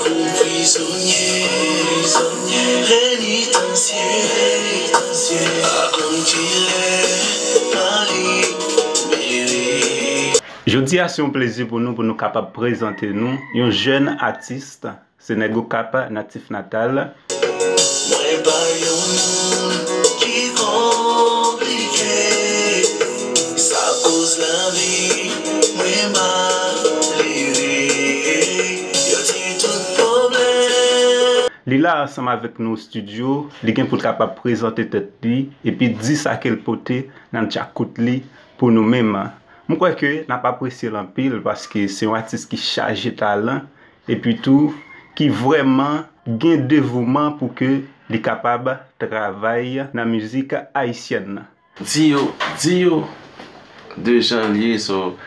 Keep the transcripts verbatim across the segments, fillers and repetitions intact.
Kou prizonye, prizonye, penitansye, penitansye, pa konn kilè ma libere. Jodi a, se yon plezi pou nou, pou nou kapab prezante nou yon jèn atis, se Nèg Okap, Natif Natal. Mwen pa yon moun ki konplike, sa koz lavi mwen malere. Yo di tout pwoblèm. Li la ansanm avèk nou estidyo, li gen pou l kapab prezante tèt li, epi di sa ke l pote nan djakout li pou nou menm. M kwè ke n ap apresye l anpil, paske se yon atis ki chaje talan, epi tou, ki vrèman gen devouman pou ke li kapab travay nan mizik ayisyèn nan. Di yo, di yo, Dejan l ye, so,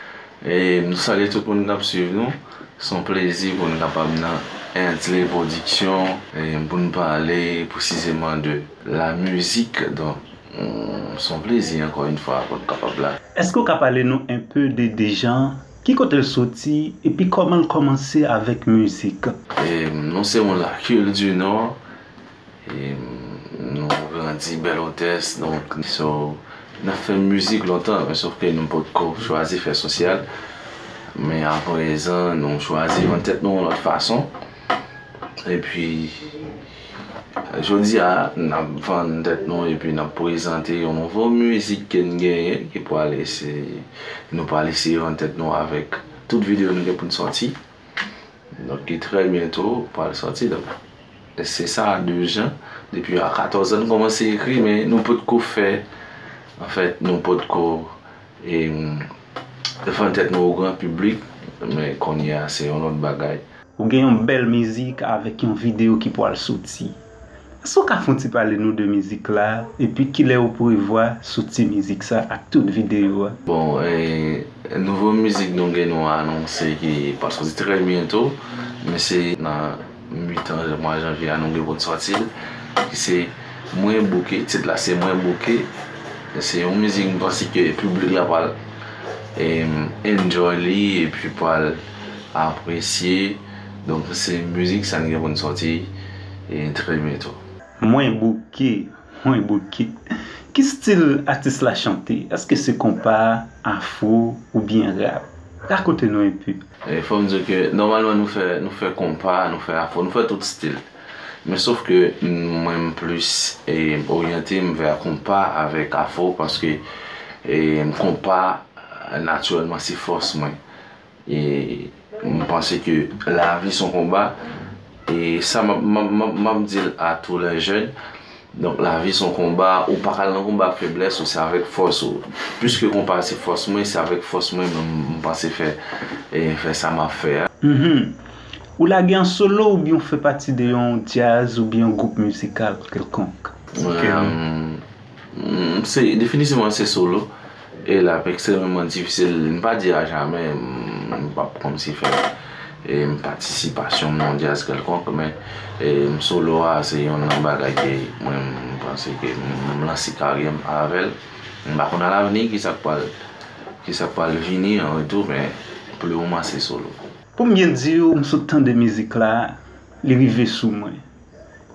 e, nou salye tout moun k ap swiv nou. Se yon plezi pou n kapab nan Entle Pwodiksyon, e, pou n pale presizeman de la mizik. Donk, mm, se yon plezi ankò yon fwa pou n kapab la. Èske w ka pale nou enpe de Dejan? Ki kote l soti? Epi kòman l kòmanse avèk mizik? E, nou se moun Lakil di Nò. E, nou grandi Bèl Otès, donk, so, n ap fè mizik lontan, men sòf ke nou potko chwazi fè sosyal. Men aprezan, nou chwazi vann tèt nou yon lòt fason. Epi, jodi a, n ap vann tèt nou epi n ap prezante yon nouvo mizik ke n genyen, ki pral eseye, nou pral eseye vann tèt nou avèk tout videyo nou gen pou n sòti. Donk, ki trè byento pral sòti. Donk, se sa, Dejan. Depi a katòz an, n kòmanse ekri, men nou potko fè, anfèt, nou potko, e, vann tèt nou o gran piblik, men kounye a, se yon lòt bagay. Ou gen yon bèl mizik avèk yon videyo ki pral soti. Èske w ka fè yon ti pale nou de mizik la, epi kilè ou prevwa soti mizik sa ak tout videyo a? Bon, e, nouvo mizik nou gen nou anonse ki pral soti trè byento, men se nan mitan mwa janvye a nou gen pou n sòti l, ki se Mwen Bouke, tit la se Mwen Bouke. Se yon mizik m panse ke piblik la pral, e, enjoy li, epi pral apresye. Donk, se mizik sa n gen pou n sòti, e, trè byento. Mwen bouke, mwen bouke. Ki stil atis la chante? Èske se konpa, afro oubyen rap? Rakonte nou enpe. E fò m di ke nòmalman nou fè, nou fè konpa, nou fè afro, nou fè tout stil. Men sòf ke mwen m plis, e, oryante m vè konpa avèk afro paske, e, konpa natirèlman se fòs mwen. E m panse ke lavi se yon konba. E sa m ap, m ap, m ap, m ap di l a tous les jeunes. Donk, lavi se yon konba. Ou pa ka al nan konba ak feblès ou, se avèk fòs ou. Piske konba se fòs mwen, se avèk fòs mwen m, m panse fè, e fè sa m ap fè a. Mhm. Ou lage an solo oubyen ou fè pati de yon djaz oubyen yon gwoup mizikal kèlkonk? Ok. Ehm, Mm, se, definitivman, se solo. E l ap ekstrèmeman difisil. M pa di a jamè, m, m p ap kòmsi fè, e, patisipasyon m nan yon djaz kèlkonk, men, e, m solo a, se youn nan bagay ke mwen, m panse ke m, m lanse karyè m avè l. M pa konn alavni ki sa k pral, ki sa k pral vini an retou, men pou le moman, se solo. Pou m byen di w, m sot tande mizik la, li rive sou mwen.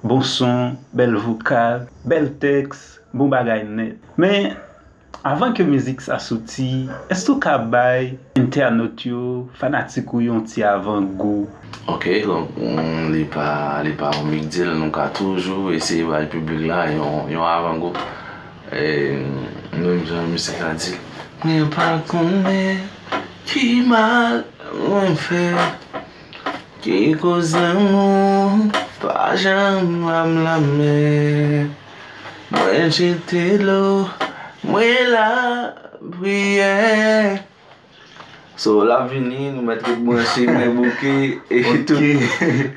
Bon son, bèl vokal, bèl tèks, bon bagay nèt. Men, avan ke mizik sa soti, èske w ka bay entènot yo, fanatik ou yo, yon ti avangou? Ok, donk, mm, li pa, li pa yon big deal, nou ka toujou eseye bay piblik la yon, yon avangou. E, menm jan misye ka di, mwen pa konnen ki mal mwen fè. Ki koz lanmou pa janm ba m lanmen. Mwen jete dlo, mwen lapriyè. So, l ap vini, nou mèt ret branche, mwen bouke, e tout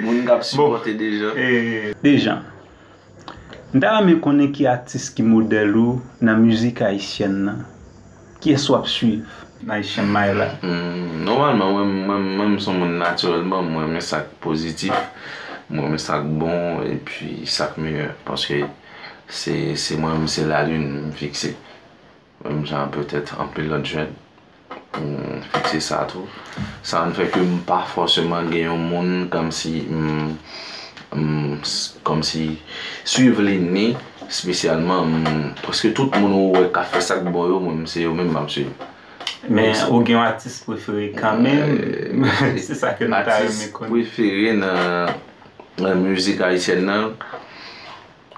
moun k ap sipòte Dejan. Dejan. M ta renmen konnen ki atis ki modèl ou nan mizik ayisyèn nan. Kiyès w ap swiv nan Haitian Mile la? Hmm, nòmalman, mwen, mwen, mwen, m se yon moun natirèlman, mwen renmen sa k pozitif, mwen renmen sa k bon, epi sa k meyè. Paske se, se mwen menm, se lalin m fikse. Menm jan petèt anpil lòt jèn. M fikse sa tou. Sa ann fè ke m pa fòseman gen yon moun kòmsi m, m s- kòmsi swiv li ni espesyalman m, paske tout moun ou wè k ap fè sa k bon yo, mwen se yo menm m ap swiv. Men ou gen yon atis prefere kanmenm? Se sa ke nou ta renmen konnen. Atis prefere nan, nan mizik ayisyèn nan,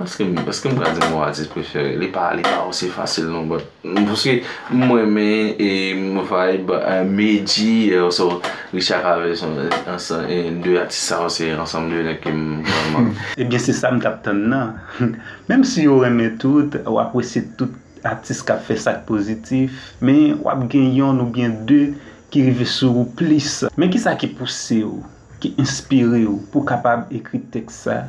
èske m, èske m ka di m gon atis prefere? Li pa, li pa osi fasil non, but paske m renmen e m vibe, eh, Medjy, eh, so Richard Cavé, son, ansanm, eh, de atis sa yo se ansanm de nèg ke m vrèman. Ebyen, se sa m t ap tann nan. Menm si yo renmen tout, w apresye tout atis k ap fè sa k pozitif, men w ap gen yonn oubyen de ki rive sou ou plis. Men kisa ki pouse w, ki enspire w pou w kapab ekri tèks sa,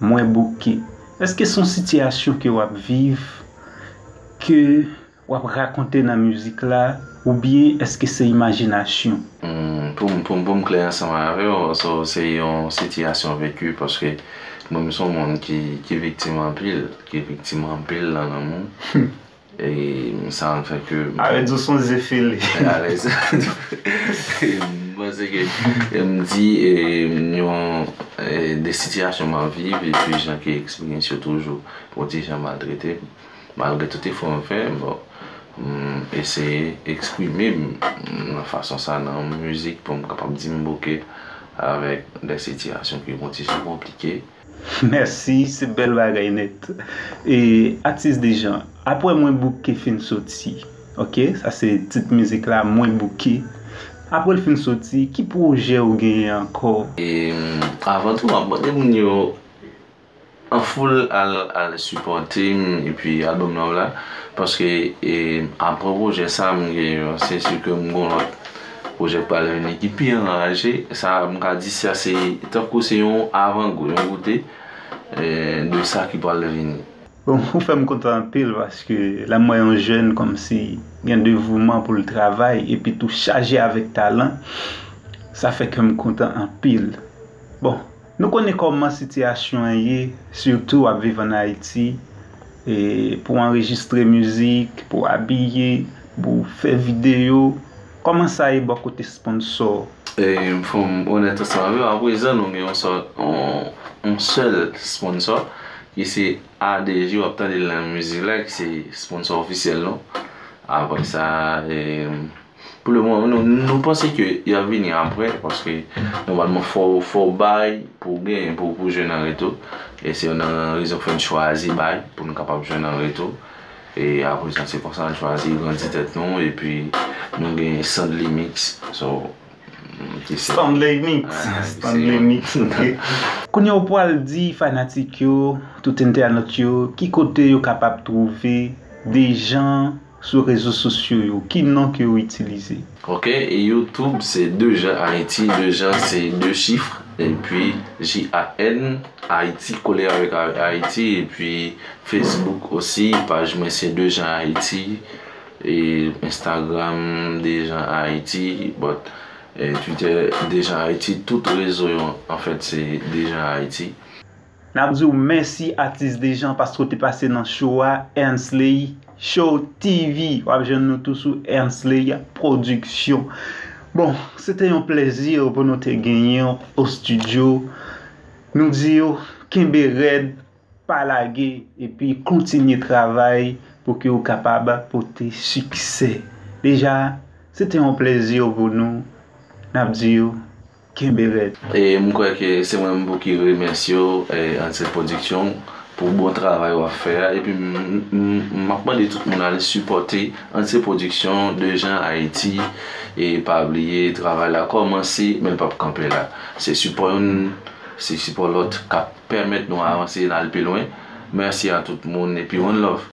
Mwen bouke? Èske se yon sitiyasyon ke w ap viv, ke w ap rakonte nan mizik la, oubyen èske se imajinasyon? Hmm, pou m, pou m, pou m klè ansanm avè w, so, se yon sitiyasyon veki paske mwen, m se yon moun ki, ki viktim anpil, ki viktim anpil nan lanmou. E sa ann fè ke m... Alèz ou sonje fele. Alèz. M panse ke, e, m di, e, yon, e, de sitiyasyon m ap viv, epi jan ke eksperyans yo toujou yon ti jan maltrete m. Malgre tout efò m fè, bon, m eseye eksprime m nan fason sa nan mizik pou m kapab di m bouke avèk de sitiyasyon ki yon ti jan konplike. Mèsi, se bèl bagay nèt. E atis Dejan, apre Mwen bouke fin soti, oke, sa se tit mizik la, Mwen bouke. Apre l fin soti, ki pwojè ou genyen ankò? E avan tou, m ap mande moun yo an foul al, al sipòte m epi albòm nan la, paske, e, apre pwojè sa m genyen an, se si ke m gon lòt pwojè k pral vini ki pi anraje. Sa, m ka di sa se tankou se yon avangou, yon goute, e, de sa ki pral vini. Bon, ou fè m kontan anpil paske lè m wè yon jèn kòmsi gen devouman pou l travay epi tou chaje avèk talan, sa fè kè m kontan anpil. Bon, nou konnen kòman sitiyasyon an ye, sitou w ap viv ann Ayiti, e pou w anrejistre mizik, pou w abiye, pou w fè videyo. Kòman sa ye bò kote sponsò? E fò m onèt ansanm avè w, aprezan nou gen yon sòt, yon, yon sèl sponsò, ki se A D J, w ap tande l nan mizik la, ki se sponsò ofisyèl nou. Apre sa, e, pou le moman, nou, nou panse ke y ap vini apre, paske nòmalman fò, fò w bay pou w genyen, pou, pou w jwenn an retou. E se youn nan rezon k fè n chwazi bay, pou n kapab jwenn an retou. E aprezan, se konsa n chwazi grandi tèt nou, epi nou gen Stanley Mix. So, Stanley Mix. Stanley Mix, ok. Kounye a ou pral di fanatik yo, tout entènot yo, ki kote yo kapab twouve Dejan sou rezo sosyo yo, ki non ke yo itilize? Ok, e YouTube se Dejan Ayiti, Dejan se de chif, epi J A N, Ayiti kole avèk A-, Ayiti, epi Facebook osi, paj mwen se Dejan Ayiti, e Instagram Dejan Ayiti, but, e Twitter Dejan Ayiti, tout rezo yo, anfèt, se Dejan Ayiti. N ap di w mèsi atis Dejan paske w te pase nan show a, Ernsley Show T V. W ap jwenn nou tou sou Ernsley Production. Bon, se te yon plèzi pou nou te genyen w o estidyo. Nou di w kenbe rèd, pa lage, epi kontinye travay pou ke w kapab pote siksè. Deja, se te yon plèzi pou nou. N ap di w kenbe rèd. E m kwè ke se mwen menm pou ki remèsye w, e, Ansel Production, pou bon travay w ap fè a. Epi m, m, m ap mande tout moun al sipòte Ansel Production, Dejan Ayiti, e pa bliye travay la kòmanse, men l p ap kanpe la. Se sipò youn, se sipò lòt k ap pèmèt nou avanse, n al pi lwen. Mèsi a tout moun, epi one love.